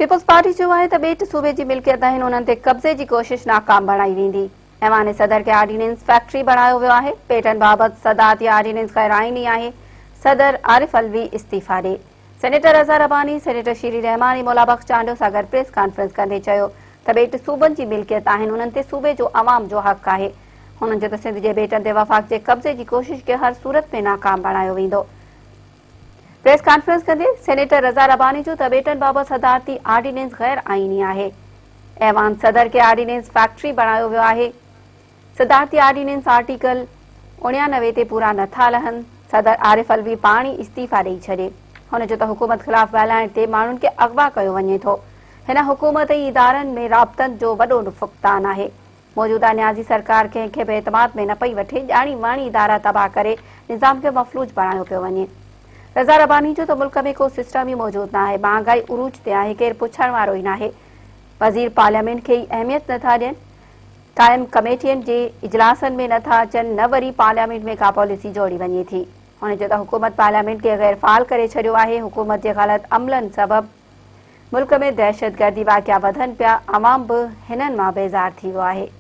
Peoples party چيو آهي ته ٻيٽ صوبي جي ملڪيت آهن، انهن تي قبضي جي ڪوشش ناڪام بڻائي ويندي. ايوان صدر کي آرڊيننس فيڪٽري بڻايو ويو آهي، ٻيٽن بابت صدارتي آرڊيننس غير آئيني آهي، صدر عارف علوي استعيفيٰ ڏي. سينيٽر رضا رباني، سينيٽر شيري رحمان ۽ مولا بخش چانڊيو سان گڏ پريس ڪانفرنس ڪندي چيو ته ٻيٽ صوبن جي ملڪيت آهن، انهن تي صوبي جو عوام جو حق آهي. هنن چيو ته سنڌ جي ٻيٽن تي وفاق جي قبضي جي ڪوشش کي هر صورت ۾ ناڪام بڻايو ويندو. پريس ڪانفرنس ڪندي سينيٽر رضا رباني چيو ته ٻيٽن بابت صدارتي آرڊيننس غير آئيني آهي، ايوان صدر کي آرڊيننس فيڪٽري بڻايو ويو آهي، صدارتي آرڊيننس آرٽيڪل 89 تي پورا نٿا لهن، صدر عارف علوي پاڻ ئي استعيفيٰ ڏئي ڇڏي. هن چيو ته حڪومت خلاف ڳالهائڻ تي ماڻهن کي اغوا ڪيو وڃي ٿو، هن حڪومت ۽ ادارن ۾ رابطن جو وڏو فقدان آهي. موجوده نيازي سرڪار ڪنهن کي به اعتماد ۾ نه پئي وٺي، ڄاڻي واڻي ادارا تباهه ڪري نظام کي مفلوج بڻايو پيو وڃي. رضا رباني چيو ته ملڪ ۾ ڪو سسٽم ئي موجود ناهي، مهانگائي عروج تي آهي، ڪير پڇڻ وارو ئي ناهي، وزير پارليامينٽ کي ئي اهميت نه ٿا ڏين، قائم ڪميٽين جي اجلاسن ۾ نه ٿا اچن، نه وري پارليامينٽ ۾ ڪا پاليسي جوڙي وڃي ٿي. هن چيو ته حڪومت پارليامينٽ کي غير فعال ڪري ڇڏيو آهي، حڪومت جي غلط عملن سبب ملڪ ۾ دهشتگردي واقعا وڌن پيا، عوام به هنن مان بيزار ٿي ويو آهي.